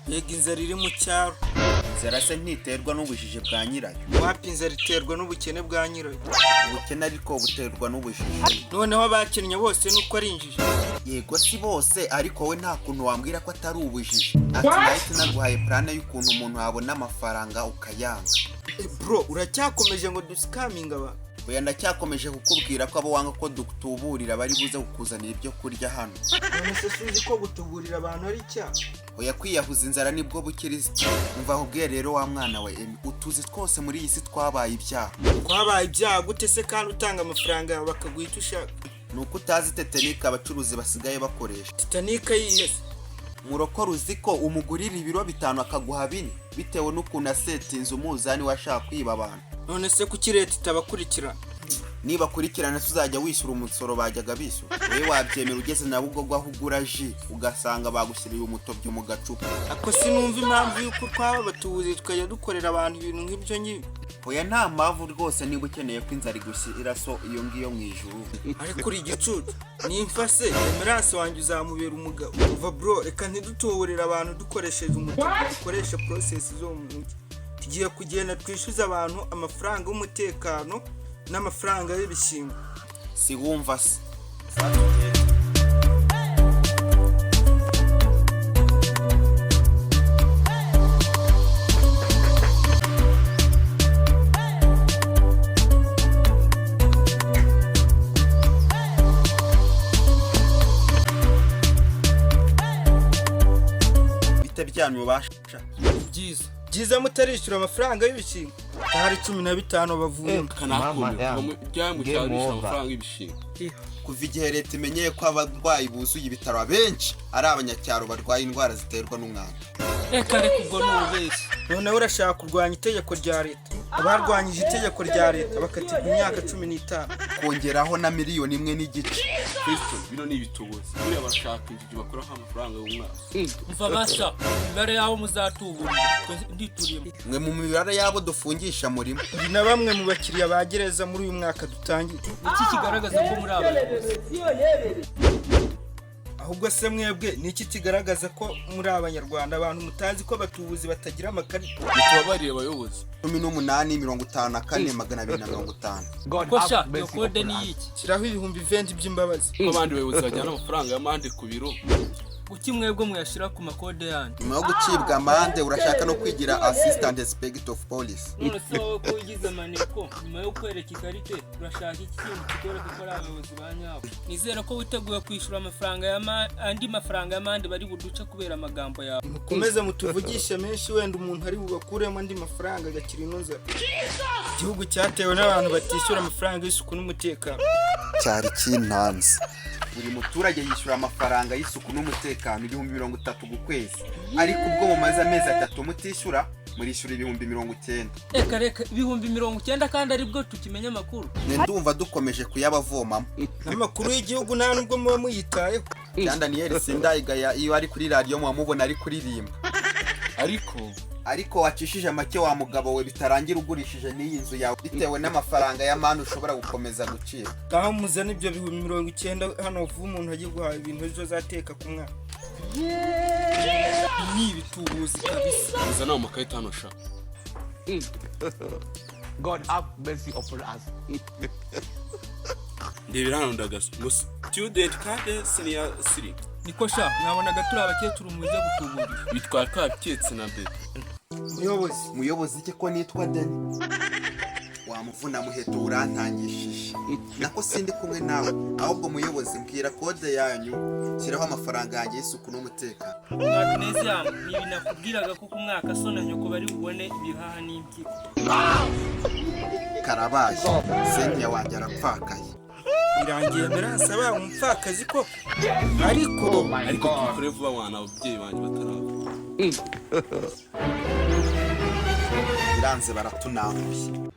Yego, inzara iri mu cyaro. Inzara se ntiterwa n'ubujiji bwa nyirayo? Wapi, inzara iterwa n'ubukene bwa nyirayo. Ubukene ariko buterwa n'ubujiji. Noneho abakennye bose nuko ari injiji? Yego, si bose, ariko wowe nta kuntu wambwira ko atari ubujiji. Ati nahita naguhaye plan y'ukuntu umuntu yabona amafaranga ukayanga. Eh, bro, uracyakomeje ngo dusikaminga abantu? Oya, ndacyakomeje kukubwira ko abo wanga ko dutuburira bari buze kukuzanira ibyo kurya hano. None se suzi ko gutuburira abantu ari icyaha? Oya, kwiyahuza inzara nibwo bukirisitu. Umva ahubwiye rero wa mwana we Emi, utuzi twose muri iyi si twabaye ibyaha. Twabaye ibyaha gute se kandi utanga amafaranga yawe bakaguha icyo ushaka? Ni uko utazi technique abacuruzi basigaye bakoresha. Titanic yihe se? Murokore, uzi ko umugurira ibiro 5 akaguha 4 bitewe n'ukuntu asetinze umuzani we ashaka kwiba abantu? None se kuki leta itabakurikirana? Nibakurikirana tuzajya wishyura umusoro bajyaga bishyura. Wowe wabyemera ugeze Nyabugogo aho ugura jus ugasanga bagushyiriye umutobyo mu gacupa? Ako sinumva impamvu y'uko twaba abatubuzi tukajya dukorera abantu ibintu nk'ibyo ngibyo. Oya, nta mpamvu rwose. Niba ukeneye ko inzara igushyira so iyo ngiyo mu ijuru. Ariko uri igicucu. Nimfa se Emerance wanjye uzamubera umugabo. Umva bro, reka ntidutuburire abantu dukoresheje umutuku, dukoresha process zo mu mujyi. Tugiye kugenda twishyuza abantu amafaranga y'umutekano n'amafaranga y'ibishingwe. Si wumva se? Bite byanyu basha? Byiza byiza. Mutarishyura amafaranga y'ibishingwe ahari 15 bavuyemo. Kanakumira Mama, kuva mu cyaro game bishyura over. amafaranga y'ibishingwe. Kuva igihe leta imenyeye ko abarwayi buzuye ibitaro abenshi ari abanyacyaro barwaye indwara ziterwa n'umwanda. Reka reka, ubwo ni ububeshyi. Noneho urashaka kurwanya itegeko rya leta? Abarwanyije itegeko rya leta bakatirwa imyaka 15. Kongeraho na miliyoni 1.5. Kristo, bino ni ibitubuzi. Buriya barashaka injiji bakuraho amafaranga y'umwaka. Umva basha, imibare y'abo muzatuburira twe ndituriyemo. Mwe mu mibare y'abo dufungisha murimo. Uri na bamwe mu bakiriya ba gereza muri uyu mwaka dutangiye. Iki kigaragaza ko muri abayobozi? Ahubwo se mwebwe ni iki kigaragaza ko muri abanyarwanda, abantu mutazi ko abatubuzi batagira amakarita? Ntitubabarire abayobozi. 18 54 250. God Ko sha, have iyo mercy kode upon ni us. iyiki? Shyiraho 20,000 by'imbabazi. Ko abandi bayobozi bajyana amafaranga y'amande ku biro? Kuki mwebwe muyashyira ku makode yanyu? Nyuma yo gucibwa amande urashaka no kwigira assistant inspector of police? None se wowe ko wigize amaneko nyuma yo kwereka ikarite, urashaka iki kindi kikwereka ko ari abayobozi ba nyabo? Nizere ko witeguye kwishyura amafaranga ya andi mafaranga y'amande bari buduce kubera amagambo yawe. Mukomeze mutuvugishe menshi, wenda umuntu ari bubakuremo andi mafaranga agakira ino nzara. Igihugu cyatewe n'abantu batishyura amafaranga y'isuku n'umutekano. Cyari kintanze. Buri muturage yishyura amafaranga y'isuku n'umutekano 30,000 ku kwezi, ariko ubwo mumaze amezi 3 mutishyura, murishyura 90,000. Reka reka, 90,000 kandi aribwo tukimenya amakuru? Ndumva dukomeje kuyabavomamo. N'amakuru y'igihugu nta nubwo muba muyitayeho. Cyangwa Daniel Sindayigaya iyo ari kuri radiyo muba mubona ari kuririmba. Ariko Ariko wacishije make wa mugabo we, bitarangira ugurishije n'iyi nzu yawe bitewe n'amafaranga y'amande ushobora gukomeza gucibwa. Ngaho muzane ibyo 90,000 hano vuba, umuntu agiye guhaha ibintu ejo azateka ku mwaka. Ni ibitubuzi kabisa. Muzana ayo makarita hano sha. God have mercy upon us. Ndebera hano, ndagasa ngo student card senior 3. Niko sha, mwabonaga turi abakecuru muze gutuburira? Bitwara twabiketse na mbere. Muyobozi. Muyobozi iki ko nitwa Dani wamuvuna muheto? Urantangishije nako sindi kumwe nawe. Ahubwo muyobozi, mbwira kode yanyu, shyiraho amafaranga yanjye y'isuku n'umutekano. Magnesium, ni ibi nakubwiraga ko ku mwaka so na nyoko bari bubone ibihaha n'impyiko. Karabaye, Cynthia wanjye arapfakaye. Birangiye Emerance abaye umupfakazi koko, ariko Ariko tubikore vuba wana, ababyeyi banjye batarapfa. Biranze, baratunambuye.